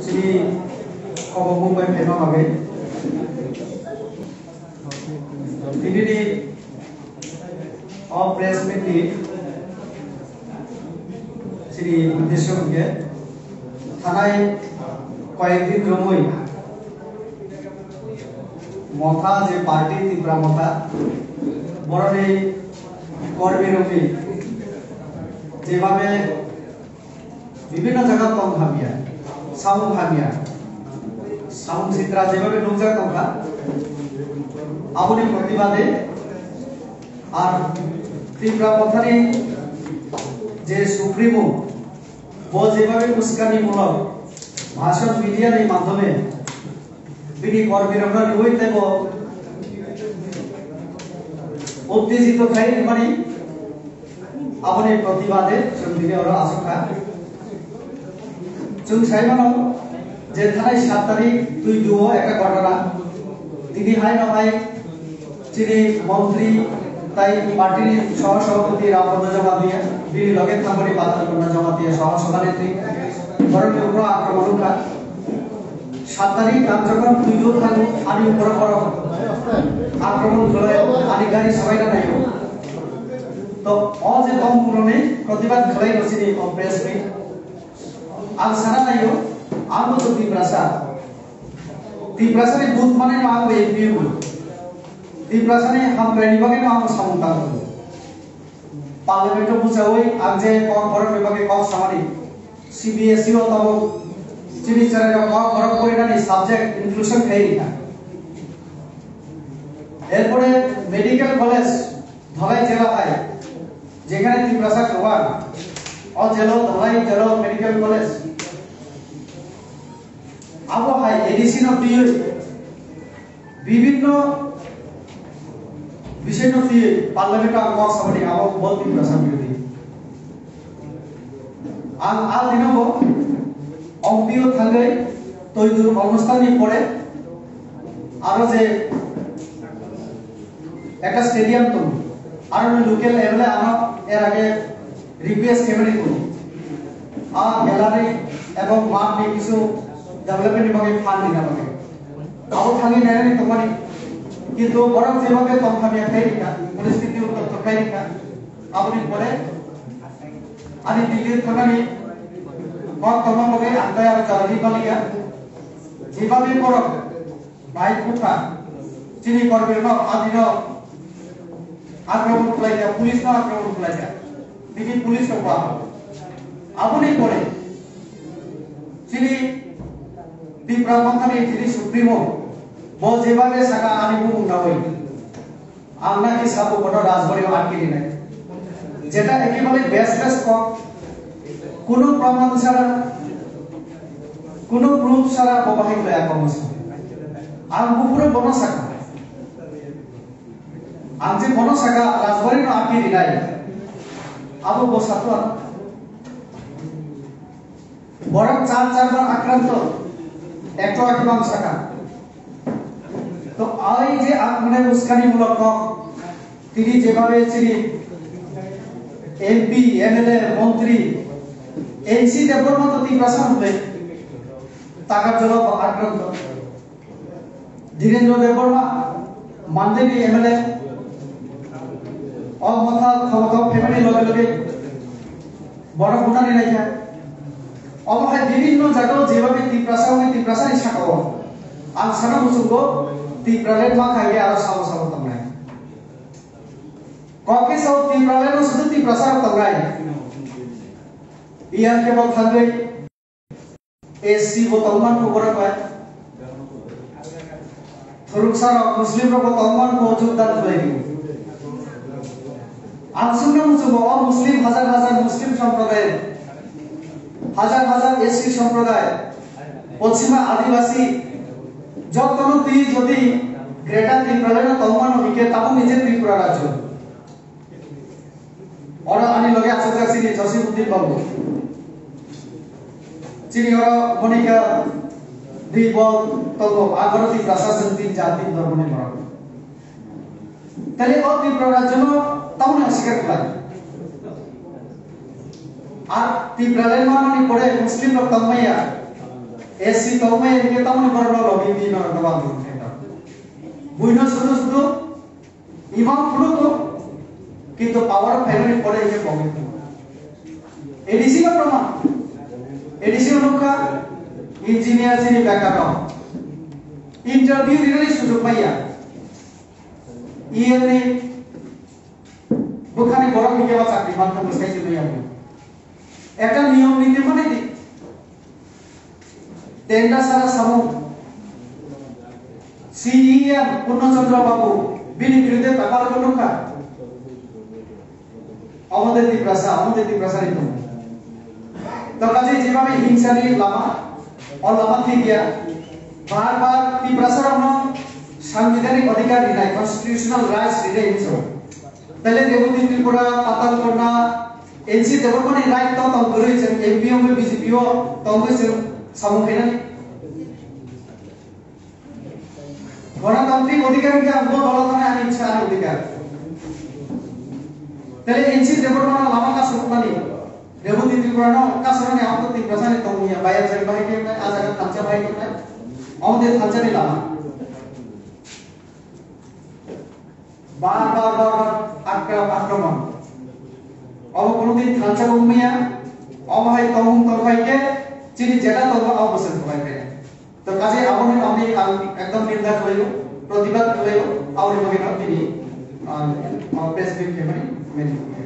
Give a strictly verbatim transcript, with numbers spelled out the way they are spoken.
Chini khobokmung bai phaima bagwi. Tinini o press meet ni chini uddesho hwnkhe thanai koyek din romwi motha je party Tipra Motha boroni kormi romwi jebabe bibhinno jaga tong hamya, samung hamya, samung sitra jebabe nukjak tongkha, aboni protibade ar Tipra Mothani je Supremo, bo jebabe uskanimulok bhashon media ni madhyome bini kormirokno riwi teibo uttejito khai rwmani, aboni protibade chwng tini oro achukha. Chwng sai mano je thanai sat tarik Tuiduo ekta ghotona, tini hai no hai chini montri tai party ni soh sabhapati Rampanna Jamatia, bini loge thangmani Batal Panna Jamatia soh sabhanetri borokni uporo akromon wngkha. Sat tarik ang jokhon Tuiduo thango, ani uporo borok akromon khlai, ani gari sabaina naio. To o je tongmungrokni protibad khlai rw chini o press meet. Ang sana naio, ang bo chwng Tiprasa. Tiprasani but manwi no ang bo M P wngwi. Tiprasani hamkraini bagwi no ang bo samung tangwi. Parliament o bwchawi ang je kok borok ni bagwi kok samani C B S E o tabuk chini chwrairok kok borok porinani subject inclusion khai rikha. Erpore medical college Dholai jela hai, jekhane Tiprasa kwbang, o jela o Dholai jela o medical college. Abo hai A D C no twiwi bibhinno bisoi no twiwi parliament o ang kok samani abo bo Tiprasa birodhi. Ang a dino bo M P o thangwi Tuiduo onusthan ni pore aro je ekta stadium tongo, aro ni local M L A ano er age request khaimani tongo. A gallery ebong math ni kisu development ni bagwi fund rina bagwi. Abo thangwi nainani tongmani. Kintu borok jebagwi tongkhamya khai rikha, poristiti untokto khai rikha. Aboni pore ani Delhi thangnani kok tongma bagwi ang tei aro jalani baliya. Jebagwi borok Bai kutha, chini kormirokno adino akromon khlaikha, police no akromon khlaikha, tini police rok ba. Aboni pore chini Tipra Mothani chini Supremo bo jebabe saka ani bumung nawi. Ang naki sabo bono rajbari o atki rinai. Jeta ekebare baseless kok. Kuno proman sara, kuno proof sara bo bahai khlai ako musa. Ang buphuru bono saka. Ang je bono saka rajbari no atki rinai. Abo bo satwa. Borok char char bar akranto, ekto akhe bang saka. To ai je ang mane uskani mulok kok, tini jebabe chini M P, M L A, montri, N C Debbarma to Tiprasa hwnle, takat jolo ba akranto. Dhirendra Debbarma, Mandeni M L A, o motha khobokop phaimani loge loge borok butani naikha. Omo hai bibhinno jagao jebabe Tiprasa wngwi Tiprasani sakao ang sana muchungo Tipraland ma khaide aro sabo sabo tongnai. Kok khe sao Tipraland o sudu Tiprasa rok tongnai. Iyang khe bo thangwi S C bo tongman kho borok bai. Thuruksa rok Muslim rok bo tongman kho jogdan khlai di. Ang sungna muchungo o Muslim hajar hajar Muslim somproday, hajar hajar S C somproday, Poschima Adibasi, jotono twi jodi Greater Tipraland o tongmano hikhe tabuk ni je Tripura rajyo. Oro ani loge achukjak chini Josimuddin babu. Chini oro Monika di bo tongo, ang oro Tiprasa chwng tin jat tin dhormoni borok. Tale o Tripura rajyono tamoni asikar khlai. Ar Tipraland manani pore Muslim rok tongmaya. S C tongmaya hingke tamoni borok no lobby twi no rwgwbang tong khe tong. Buino sudu sudu imam phuru ko kintu power phaimani pore hingke bogwi tong. A D C no proman. A D C no nukha engineer chini bekar rok. Interview rinani sujug maya. E M ni bwkhani borok ni kebo chakri manthok bwsai se nuyamo. Ekta niyom niti mani di. Tenda sara samung. C E M Purno Chandra Babu bini birude pepar ko nukha. Omo de Tiprasa, omo de Tiprasa ni tong. To kaje jeba bi hingsa ni lama, o lama thik ya. Bar bar Tiprasa rok no sanbidanik adhikar rinai, constitutional rights rinai hinso. Tale Reboti Tripura, Patal Kona, N C Debbarmani right to tong gurui chwng M P wngwi B J P o tongwi chwng samung khainani. Gonotantrik adhikar hingke ang bo dolo thani ani bwsa ani adhikar. Tale N C Debbarmano lama kasurokmani, Reboti Tripurano kasurokni ang to Tiprasani tongmung ya, bayar jani bahai khe wngnai, a jaga thansa bahai khe wngnai, omo de thansa ni lama. Bar bar bar bar akra-, akromon. Omo kono din thansa bo wngmaya. Omo hai tongmung tongphai khe chini jeta tongo abo bwswk tongphai khe. To kaje aboni, aboni ang ekdom ninda khlaio, protibad khlaio, aboni bagwi no tini, ah, ah, press meet khaimani meeting.